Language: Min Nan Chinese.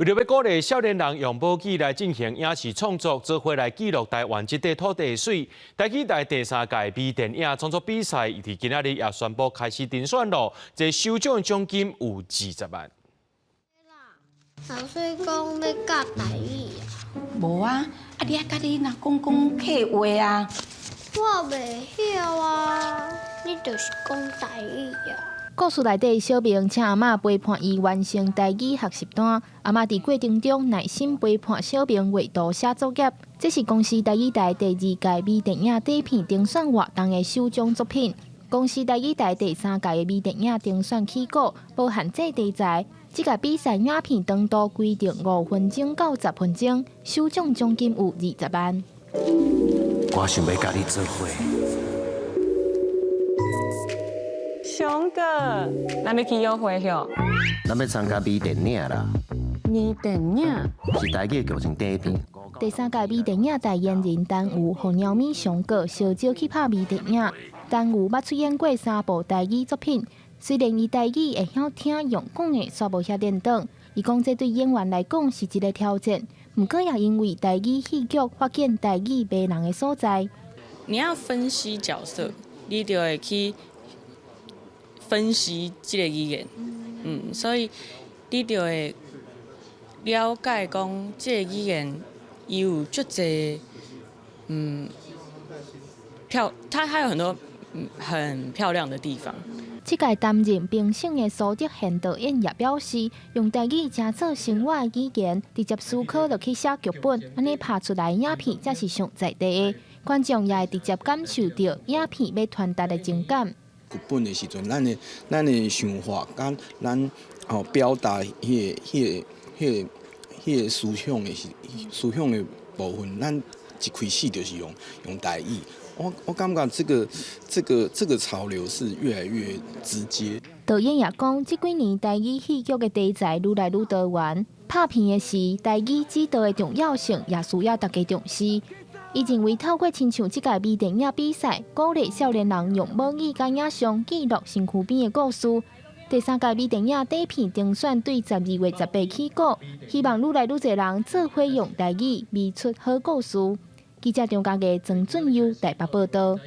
為著欲鼓勵少年人用母語來進行影視創作，做伙來記錄台灣這塊土地的媠。台語台第三屆微電影創作比賽，佇今仔日也宣布開始甄選囉。這首獎的獎金有20萬。老師講欲教台語啊？無啊，啊你愛佮你阿公講客話啊。我袂曉啊，你就是講台語啊。故事內底小明請阿嬤陪伴伊完成台語學習單，阿嬤佇過程中耐心陪伴小明畫圖寫作業。這是公視台語台第二屆微電影短片評選活動的首獎作品。公視台語台第三屆的微電影評選起鼓，無限制題材。這屆比賽影片長度規定5分鐘到10分鐘，首獎獎金有20萬。我想欲佮你做伙。翔哥，咱欲去約會唷？咱欲參加微電影啦。微電影？是台語劇情短片。第三屆微電影代言人陳有予貓咪翔哥相招去拍微電影。陳有捌出演過三部台語作品，雖然伊台語會曉聽用講的，煞無遐輪轉。伊講這對演員來講是一个挑戰，毋過也因為台語戲劇發現台語迷人的所在。你要分析角色，你就會去分析這个語言，所以你就會了解講這个語言伊有足濟，它有很多很漂亮的地方。這屆擔任評審的蘇德賢導演也表示，用台語誠做生活的語言，直接思考落去寫劇本，按呢拍出來影片才是上在地的，觀眾也會直接感受著影片欲傳達的情感。劇本的時陣，咱的想法，佮咱吼表達彼个、彼個、彼個、彼個思想的時思想的部分，咱一開始就是用台語。我感覺這個潮流是越來越直接。導演也講，這幾年台語戲劇的題材愈來愈多元，拍片的時台語指導的重要性也需要大家重視。伊認為透過親像這屆微電影比賽，鼓勵少年人用母語佮影像記錄身軀邊的故事。第三屆微電影短片評選對12月18起鼓，希望愈來愈濟人做伙用台語編出好故事。記者張家藝、曾俊優台北報導。